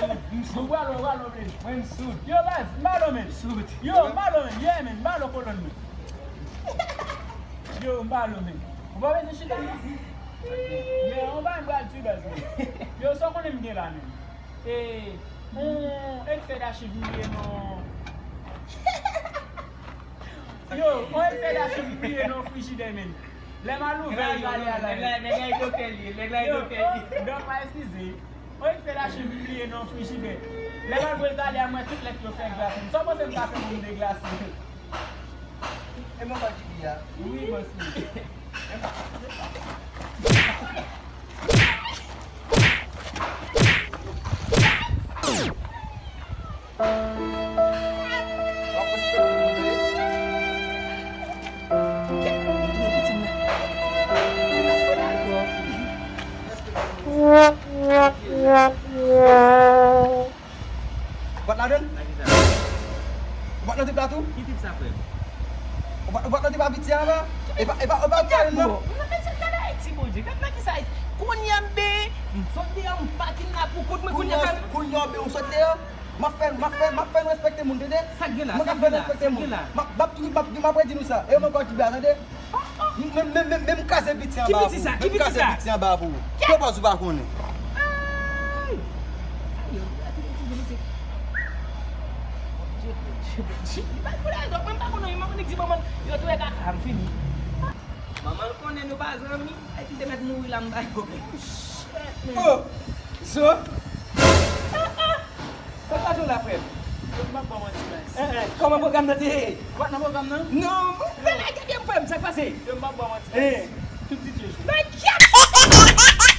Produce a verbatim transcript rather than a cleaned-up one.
Mwen sou. Mwen pral, mwen pral, mwen pral. Mwen sou. Yo, baz, m pa lo, men. Sou. Yo, m pa lo, men. Yeah, men, m pa lo kolòn, men. Yo, m pa lo, men. Ou pa bezwen chita, men. Men, ou pa m pral di, baz, men. Yo, sa w konnen m gen la, men. E, yon ekstrè dachiv m bliye nan. Yo, yon ekstrè dachiv m bliye nan frijidè, men. Lè m al ouvè l, m ale a la. Nèg la, nèg la e doktè li ye, nèg la e doktè li ye. Yo, dòk pa eskize. Yon ekstrè dachiv m bliye nan frijidè. Lè m al voye l ale a, m wè tout lèt yo fè glas. Sa w panse m ta fè pou m deglase? E mwen pa di li a. Wi, bòs li. Ou pa t ladan l? Nan ki sa? Ou pa t nan trip la tou? Ki trip sa, frè m? Ou pa, ou pa t nan trip a piti a la? E pa, e pa, e pa ou ki ale, non? Nan mesye, gade Ayiti, Bondye. Gade nan ki sa Ayiti. Kounye a m benyen, m sot deyò, m pa kidnape ou kont mwen, kounye a fè m. Kounye a w benyen, w sot deyò? M ap fè, m ap fè, m ap fè n respekte moun, tande? Sa k gen la? Mwen ka fè n respekte moun. M ap, m ap toujou, m ap, m ap redi nou sa. E mwen ankò ki byen, tande? Men, men, men, men m kraze piti anba pou ou. Men m kraze piti anba pou ou. Pwopòz ou pa konnen. Ay! Ay, yo, gade ti mesye. Bondye, Bondye, Bondye. Li pa konnen, donk, mwen m pa konnen, mwen konnen ki ti manman, yo touye kaka, m fini. Manman l konnen nou pa zanmi, epi te mèt mouri la, m bay pwoblèm. Oh! Zo! Sa w pa jwe la, frè m? Yo, m ap ba w manti, baz. Eh, eh, kòman pwogram nan te ye? Ou pa t nan pwogram nan? Non, men lage gen frè m, sa k pase? Yo, m ap ba w manti, baz. Eh. Tout DJ jwe. Men kèt!